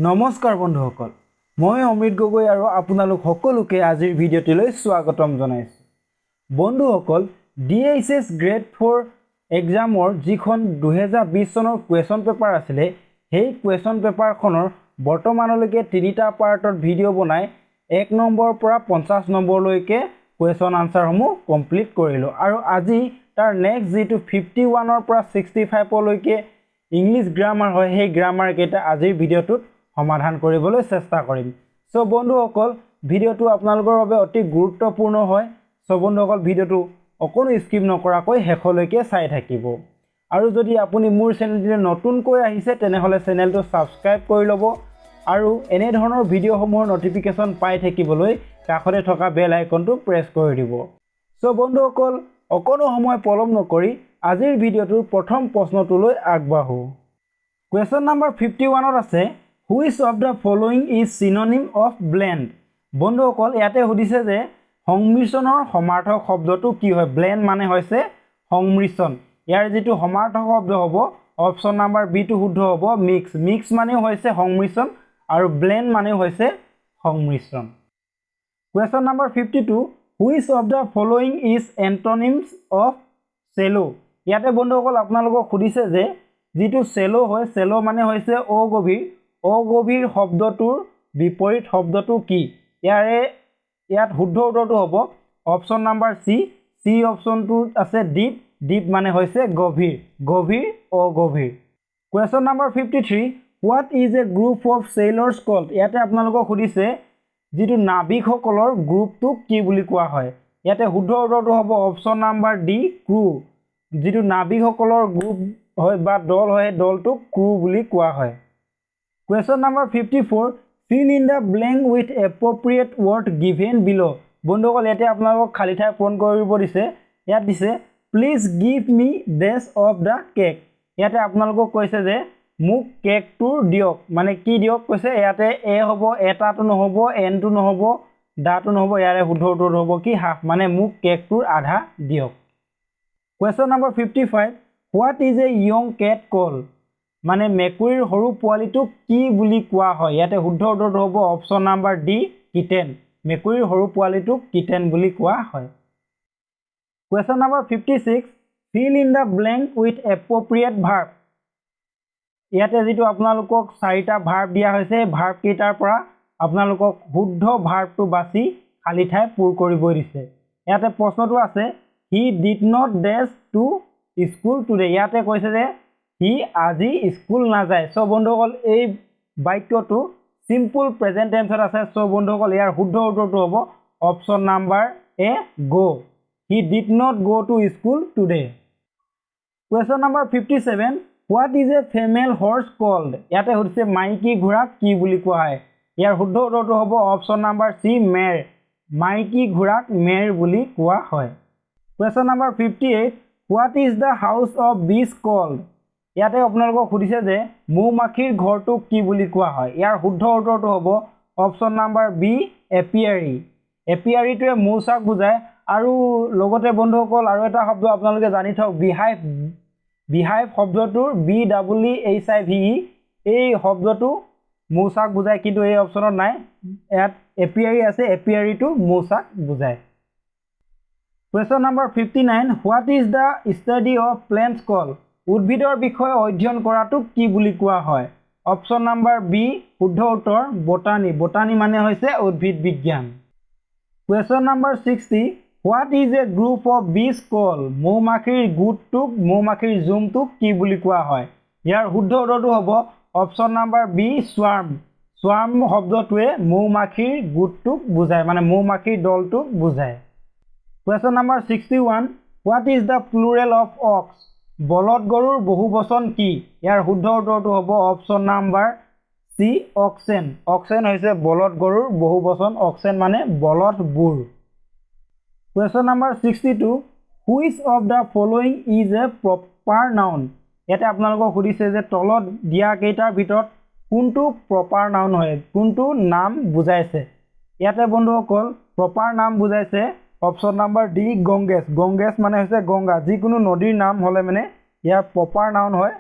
নমস্কাৰ বন্ধুসকল, মই অমৃত গগৈ আৰু আপোনালোক সকলোকে আজিৰ ভিডিঅ'টিলৈ স্বাগতম জনাইছোঁ। বন্ধুসকল, ডিএইচএছ গ্ৰেড 4 এক্সামৰ যিখন 2020 চনৰ কুৱেশ্যন পেপাৰ আছিলে, সেই কুৱেশ্যন পেপাৰখনৰ বৰ্তমানলৈকে তিনিটা পাৰ্টত ভিডিঅ' বনাই 1 নম্বৰৰ পৰা 50 নম্বৰলৈকে কুৱেশ্যন আনচাৰসমূহ কমপ্লিট কৰিলোঁ আৰু আজি তাৰ নেক্সট যিটো 51ৰ পৰা 65লৈকে ইংলিছ গ্ৰামাৰ হয়, সেই গ্ৰামাৰকেইটা আজিৰ ভিডিঅ'টোত সমাধান কৰিবলৈ চেষ্টা কৰিম। চ' বন্ধুসকল, ভিডিঅ'টো আপোনালোকৰ বাবে অতি গুৰুত্বপূৰ্ণ হয়। চ' বন্ধুসকল, ভিডিঅ'টো অকণো স্কিপ নকৰাকৈ শেষলৈকে চাই থাকিব আৰু যদি আপুনি মোৰ চেনেলটোলৈ নতুনকৈ আহিছে, তেনেহ'লে চেনেলটো ছাবস্ক্ৰাইব কৰি ল'ব আৰু এনেধৰণৰ ভিডিঅ'সমূহৰ ন'টিফিকেশ্যন পাই থাকিবলৈ কাষতে থকা বেল আইকনটো প্ৰেছ কৰি দিব। চ' বন্ধুসকল, অকণো সময় পলম নকৰি আজিৰ ভিডিঅ'টোৰ প্ৰথম প্ৰশ্নটোলৈ আগবাঢ়োঁ। কুৱেশ্যন নাম্বাৰ 51ত আছে, "Which of the following is synonym of blend?" বন্ধুসকল, ইয়াতে সুধিছে যে সংমিশ্ৰণৰ সমাৰ্থক শব্দটো কি হয়। ব্লেণ্ড মানে হৈছে সংমিশ্ৰণ। ইয়াৰ যিটো সমাৰ্থক শব্দ হ'ব, অপশ্যন নাম্বাৰ বিটো শুদ্ধ হ'ব, মিক্স। মিক্স মানেও হৈছে সংমিশ্ৰণ আৰু ব্লেণ্ড মানেও হৈছে সংমিশ্ৰণ। Question number 52, which of the following is antonyms of shallow? ইয়াতে বন্ধুসকল, আপোনালোকক সুধিছে যে যিটো চেল' হয়, চেল' মানে হৈছে অগভীৰ, অগভীৰ শব্দটোৰ বিপৰীত শব্দটো কি? ইয়াত শুদ্ধ উত্তৰটো হ'ব অপশ্যন নাম্বাৰ চি। চি অপশ্যনটোত আছে ডিপ। ডিপ মানে হৈছে গভীৰ, গভীৰ, অগভীৰ। Question number 53, what is a group of sailors called? ইয়াতে আপোনালোকক সুধিছে যিটো নাবিকসকলৰ গ্ৰুপটোক কি বুলি কোৱা হয়। ইয়াতে শুদ্ধ উত্তৰটো হ'ব অপশ্যন নাম্বাৰ ডি, ক্ৰু। যিটো নাবিকসকলৰ গ্ৰুপ হয় বা দল হয়, সেই দলটোক ক্ৰু বুলি কোৱা হয়। Question number 54, fill in the blank with appropriate word given below. বন্ধুসকল, ইয়াতে আপোনালোকক খালী ঠাই পূৰণ কৰিব দিছে। ইয়াত দিছে, "Please give me dash of the cake." ইয়াতে আপোনালোকক কৈছে যে মোক কেকটোৰ দিয়ক, মানে কি দিয়ক কৈছে। ইয়াতে এ হ'ব, এটাটো নহ'ব, এনটো নহ'ব, দাটো নহ'ব। ইয়াৰে শুদ্ধ উত্তৰটো হ'ব কি? হাফ, মানে মোক কেকটোৰ আধা দিয়ক। Question number 55, what is a young cat called? মানে মেকুৰীৰ সৰু পোৱালিটোক কি বুলি কোৱা হয়? ইয়াতে শুদ্ধ উত্তৰটো হ'ব অপশ্যন নাম্বাৰ ডি, কিটেন। মেকুৰীৰ সৰু পোৱালিটোক কিটেন বুলি কোৱা হয়। Question number 56, fill in the blank with appropriate verb. ইয়াতে যিটো আপোনালোকক চাৰিটা ভাৰ্ব দিয়া হৈছে, সেই ভাৰ্বকেইটাৰ পৰা আপোনালোকক শুদ্ধ ভাৰ্বটো বাছি খালী ঠাই পূৰ কৰিব দিছে। ইয়াতে প্ৰশ্নটো আছে, "He did not dash to school today." ইয়াতে কৈছে যে সি আজি স্কুল নাযায়। চ' বন্ধুসকল, এই বাক্যটো চিম্পুল প্ৰেজেণ্ট টেন্সত আছে। চ' বন্ধুসকল, ইয়াৰ শুদ্ধ উত্তৰটো হ'ব option number A, go. He did not go to school today. Question number 57, what is a female horse called? ইয়াতে সুধিছে মাইকী ঘোঁৰাক কি বুলি কোৱা হয়। ইয়াৰ শুদ্ধ উত্তৰটো হ'ব অপশ্যন নাম্বাৰ চি, মেৰ। মাইকী ঘোঁৰাক মেৰ বুলি কোৱা হয়। Question number 58, what is the house of bees called? ইয়াতে আপোনালোকক সুধিছে যে মৌ মাখিৰ ঘৰটোক কি বুলি কোৱা হয়। ইয়াৰ শুদ্ধ উত্তৰটো হ'ব অপশ্যন নাম্বাৰ বি, এপিয়াৰী। এপিয়াৰীটোৱে মৌচাক বুজায়। আৰু লগতে বন্ধুসকল, আৰু এটা শব্দ আপোনালোকে জানি থওক, বিহাইভ। বিহাইভ শব্দটোৰ beehive, এই শব্দটো মৌচাক বুজায়, কিন্তু এই অপশ্যনত নাই। ইয়াত এপিয়াৰী আছে, এপিয়াৰীটো মৌচাক বুজায়। Question number 59, what is the study of plants called? উদ্ভিদৰ বিষয়ে অধ্যয়ন কৰাটোক কি বুলি কোৱা হয়? অপশ্যন নাম্বাৰ বি শুদ্ধ উত্তৰ, বটানী। বটানী মানে হৈছে উদ্ভিদ বিজ্ঞান। Question number 60, what is a group of bees called? মৌ মাখিৰ গোটটোক, মৌ মাখিৰ জুমটোক কি বুলি কোৱা হয়? ইয়াৰ শুদ্ধ উত্তৰটো হ'ব অপশ্যন নাম্বাৰ বি, স্বাৰ্ম। স্বাৰ্ম শব্দটোৱে মৌ মাখিৰ গোটটোক বুজায়, মানে মৌ মাখিৰ দলটোক বুজায়। Question number 61, what is the plural of ox? বলদ গৰুৰ বহু বচন কি? ইয়াৰ শুদ্ধ উত্তৰটো হ'ব option number C, oxen. Oxen হৈছে বলদ গৰুৰ বহু বচন। অক্সেন মানে বলদবোৰ। Question number 62, which of the following is a proper noun? ইয়াতে আপোনালোকক সুধিছে যে তলত দিয়া কেইটাৰ ভিতৰত কোনটো প্ৰপাৰ নাউন হয়, কোনটো নাম বুজাইছে। ইয়াতে বন্ধুসকল, প্ৰপাৰ নাম বুজাইছে option number D, Ganges. Ganges মানে হৈছে গংগা। যিকোনো নদীৰ নাম হ'লে মানে ইয়াৰ প্ৰপাৰ নাউন হয়।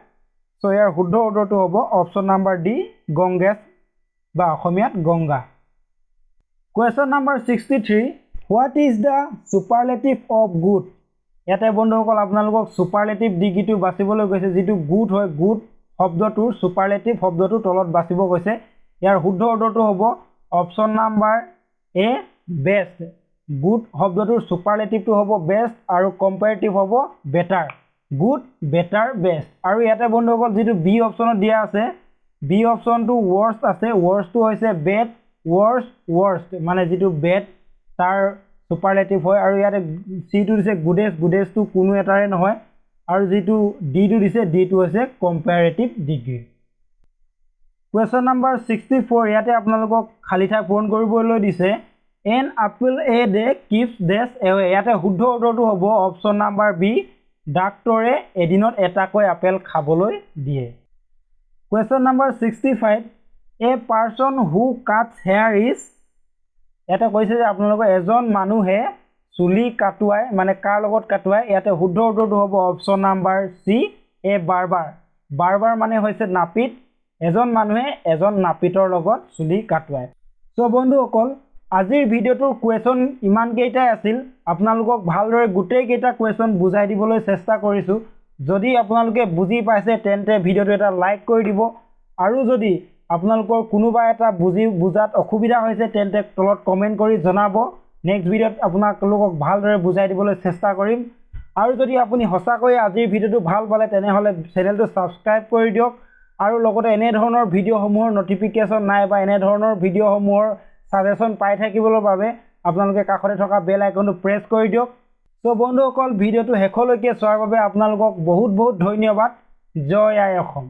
চ' ইয়াৰ শুদ্ধ উত্তৰটো হ'ব অপশ্যন নাম্বাৰ ডি, গংগেছ। বা অসমীয়াত Ganga. Question number 63, what is the superlative of good? ইয়াতে বন্ধুসকল আপোনালোকক ছুপাৰলেটিভ ডিগ্ৰীটো বাচিবলৈ কৈছে, যিটো গুড হয়, গুড শব্দটোৰ ছুপাৰলেটিভ শব্দটো তলত বাচিব কৈছে। ইয়াৰ শুদ্ধ উত্তৰটো হ'ব option number A, best. Good শব্দটোৰ ছুপাৰলেটিভটো হ'ব বেষ্ট আৰু কম্পেৰেটিভ হ'ব বেটাৰ। Good, better, best. আৰু ইয়াতে বন্ধুসকল যিটো বি অপশ্যনত দিয়া আছে, বি অপশ্যনটো ৱৰ্ষ্ট আছে। ৱৰ্ষ্টটো হৈছে বেড, ৱৰ্ষ্ট, ৱৰ্ষ্ট, মানে যিটো বেড তাৰ ছুপাৰলেটিভ হয়। আৰু ইয়াতে চিটো দিছে গুডেষ্ট, গুডেষ্টটো কোনো এটাৰে নহয়। আৰু যিটো ডিটো দিছে, ডিটো হৈছে comparative degree. Question number 64, ইয়াতে আপোনালোকক খালী ঠাই পূৰণ কৰিবলৈ দিছে। An apple a day keeps dash away. ইয়াতে শুদ্ধ উত্তৰটো হ'ব অপশ্যন নাম্বাৰ বি, ডাক্তৰে এদিনত এটাকৈ আপেল খাবলৈ দিয়ে। Question number 65, a person who cuts hair is. ইয়াতে কৈছে যে আপোনালোকৰ এজন মানুহে চুলি কাটোৱাই, মানে কাৰ লগত কাটোৱাই? ইয়াতে শুদ্ধ উত্তৰটো হ'ব option number C, a barber. Barber মানে হৈছে নাপিত। এজন মানুহে এজন নাপিতৰ লগত চুলি কাটোৱায়। চ' বন্ধুসকল, আজিৰ ভিডিঅ'টোৰ কুৱেশ্যন ইমানকেইটাই আছিল। আপোনালোকক ভালদৰে গোটেইকেইটা কুৱেশ্যন বুজাই দিবলৈ চেষ্টা কৰিছোঁ। যদি আপোনালোকে বুজি পাইছে তেন্তে ভিডিঅ'টো এটা লাইক কৰি দিব, আৰু যদি আপোনালোকৰ কোনোবা এটা বুজাত অসুবিধা হৈছে তেন্তে তলত কমেণ্ট কৰি জনাব। নেক্সট ভিডিঅ'ত আপোনালোকক ভালদৰে বুজাই দিবলৈ চেষ্টা কৰিম। আৰু যদি আপুনি সঁচাকৈয়ে আজিৰ ভিডিঅ'টো ভাল পালে তেনেহ'লে চেনেলটো ছাবস্ক্ৰাইব কৰি দিয়ক, আৰু লগতে এনেধৰণৰ ভিডিঅ'সমূহৰ ন'টিফিকেশ্যন নাই বা এনেধৰণৰ ভিডিঅ'সমূহৰ ছাজেশ্যন পাই থাকিবলৈ বাবে আপোনালোকে কাষতে থকা বেল আইকনটো প্ৰেছ কৰি দিয়ক। চ' বন্ধুসকল, ভিডিঅ'টো শেষলৈকে চোৱাৰ বাবে আপোনালোকক বহুত বহুত ধন্যবাদ। জয় আই অসম।